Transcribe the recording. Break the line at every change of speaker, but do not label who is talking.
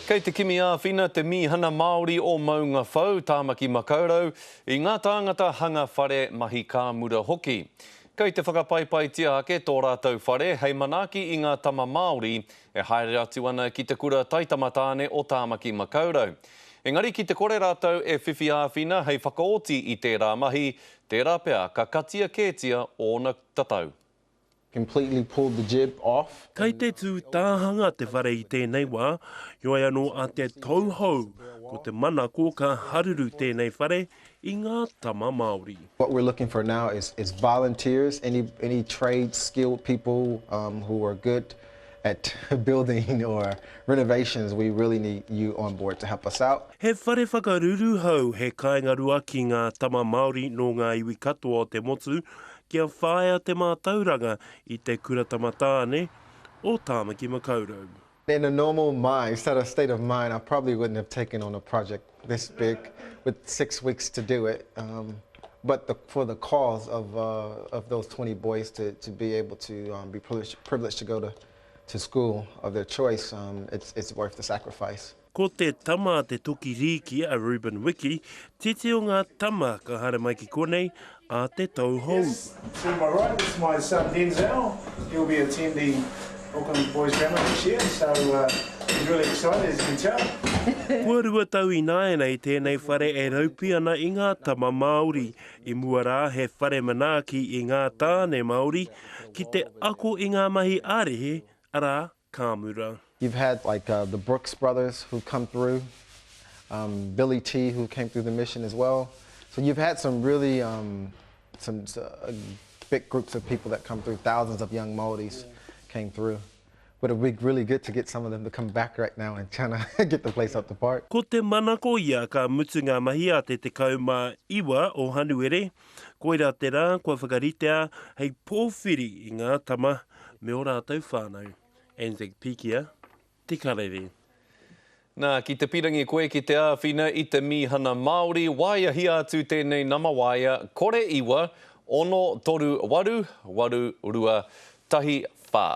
Kei te kimi āwhina te Mīhana Māori o Maungawhau, Tāmaki Makaurau, i ngā tāngata hanga whare mahi kāmura hoki. Kei te whakapaipaitia ake tō rātou whare hei manaaki i ngā tama Māori e haere atu ana ki te kura taitamatāne o Tāmaki Makaurau. Engari ki te kore rātou e whiwhi āwhina hei whakaoti i tērā mahi, tērā pea ka katia kētia ōna tatau.
Completely pulled the jib off.
Kei te tū tāhanga te whare i tēnei wā, heoi anō a te tauhou, ko te manako ka haruru tēnei whare i ngā tama Māori.
What we're looking for now is is volunteers, any any trade skilled people um who are good at building or renovations, we really need you on board to help us out.
He whare whakaruruhau, he kāinga rua ki ngā tama Māori nō ngā iwi katoa o te motu kia whāia te mātauranga i te Kura Tama Tāne o Tāmaki Makaurau.
In a normal mind, sort of state of mind, I probably wouldn't have taken on a project this big with six weeks to do it. Um, but the, for the cause of, uh, of those 20 boys to, to be able to um, be privileged, privileged to go to, to school of their choice, um, it's, it's worth the sacrifice.
Ko te tama a te toki rīki a Reuben Wiki, titi o ngā tama ka haere mai ki konei ā te tau hou.
Yes, to my right is my son Denzel, he'll be attending Auckland Boys Grammar this year, so he's really excited as you can tell.
Kua 2 tau ināianei tēnei whare e raupi ana i ngā tama Māori. I mua rā he whare manaaki i ngā tāne Māori ki te ako i ngā mahi ā-rehe, arā, kāmura.
You've had like uh, the Brooks brothers who come through, um, Billy T who came through the mission as well. So you've had some really um, some uh, big groups of people that come through, thousands of young Māoris yeah. came through. But it'd be really good to get some of them to come back right now and trying to get the place up to par.
Ko te manako ia ka mutu ngā mahi a te 19 o Hanuere, koirā te rā kua whakaritea hei pōwhiri i ngā tama me ō rātou whānau. Anzac Pikia, Te Karere.
Nā, ki te pirangi koe ki te āwhina i te mīhana Māori, waeahia atu tēnei nama waea, kore iwa, ono, toru, waru, waru, rua, tahi, whā.